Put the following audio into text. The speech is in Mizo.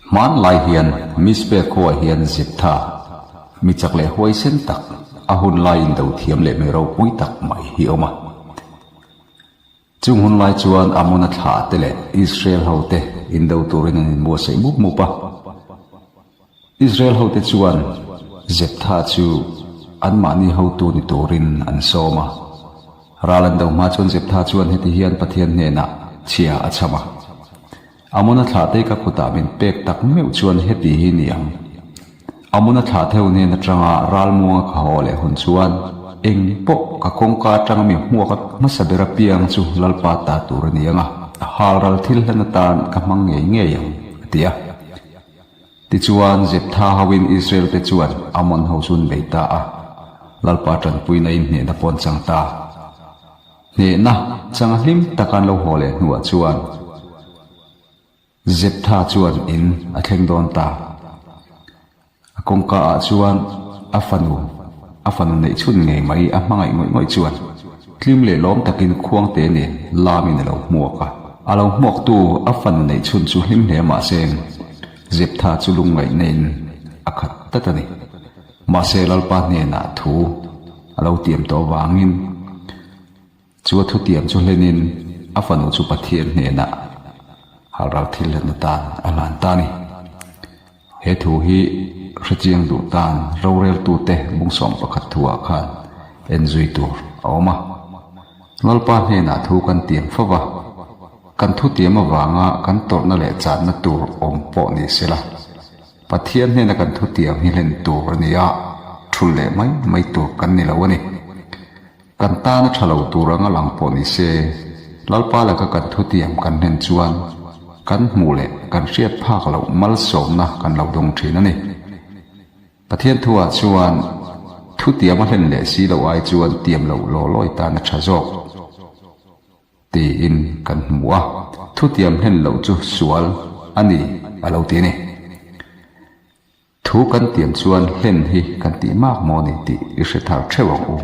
Hmanlai hian Mizpe khuaah hian Zeptha, mi chak leh huaisen tak, a hun lai indo thiam leh mi ropui tak mai hi a awm a. Chung hun lai chuan Amona thlah te leh Israel ho te indo turin an inbuatsaih mup mup a. Israel ho te chuan Zeptha chu anmahni hotu ni turin an sawm a. Ral an do hma chuan Zeptha chuan heti hian Pathian hnenah chhia a chham a. Amona thlah te ka kutah min pek tak meuh chuan heti hi ni ang. Amona thlah theu hnen atanga ralmuanga ka haw leh hun chuan eng pawh ka kawngka atanga mi hmuak a hmasa ber apiang chu Lalpa ta tur a ni ang a, a halral thil hlan atan ka hmang ngei ngei ang, a ti a. Tichuan, Jeptha hoin Israel te chuan Amon ho chu an bei ta a, Lalpa tanpuina in hnehna pawh an chang ta. Hnehna changa hlim taka an lo haw leh hnuah chuan Jeptha chuan in a thleng dawn ta. A kawngka ah chuan a fanu, a fanu neih chhun ngei mai a hmangaih ngawih ngawih chuan tlim leh lawm takin khuangte nen lamin a lo hmuak a. A lo hmuaktu a fanu neih chhun chu hlim hle mahse Jeptha chu lungngaihna in a khat tlat a ni. Mahse Lalpa hnenah thu a lo tiam tawh avangin chu a thutiam chu hlenin a fanu chu Pathian hnenah halral thil hlatna tan a hlan ta a ni. He thu hi hrechiang duh tan roreltute bungsawm pakhat thuah khan en zui tur a awm a. Lalpa hnenah thu kan tiam fo va, kan thutiam avanga kan tawrhna leh channa tur awm pawh ni sela. Pathian hnena kan thutiam hi hlen tur a ni a, thul leh mai mai tur kan ni lo a ni. Kan tana tha lo tur anga lang pawh ni se, Lalpa laka kan thutiam kan hlen chuan kan hmuh leh kan hriat phak loh malsawmna kan lo dawng thin a ni. Pathian thuah chuan thutiam a hlen leh si loh ai chuan tiam loh law lawi tan a tha zawk. Tiin kan hmu a, thutiam hlen loh chu sual a ni a lo ti a ni. Thu kan tiam chuan hlen hi kan tih mak maw ni tih i hre thar theuh ang u.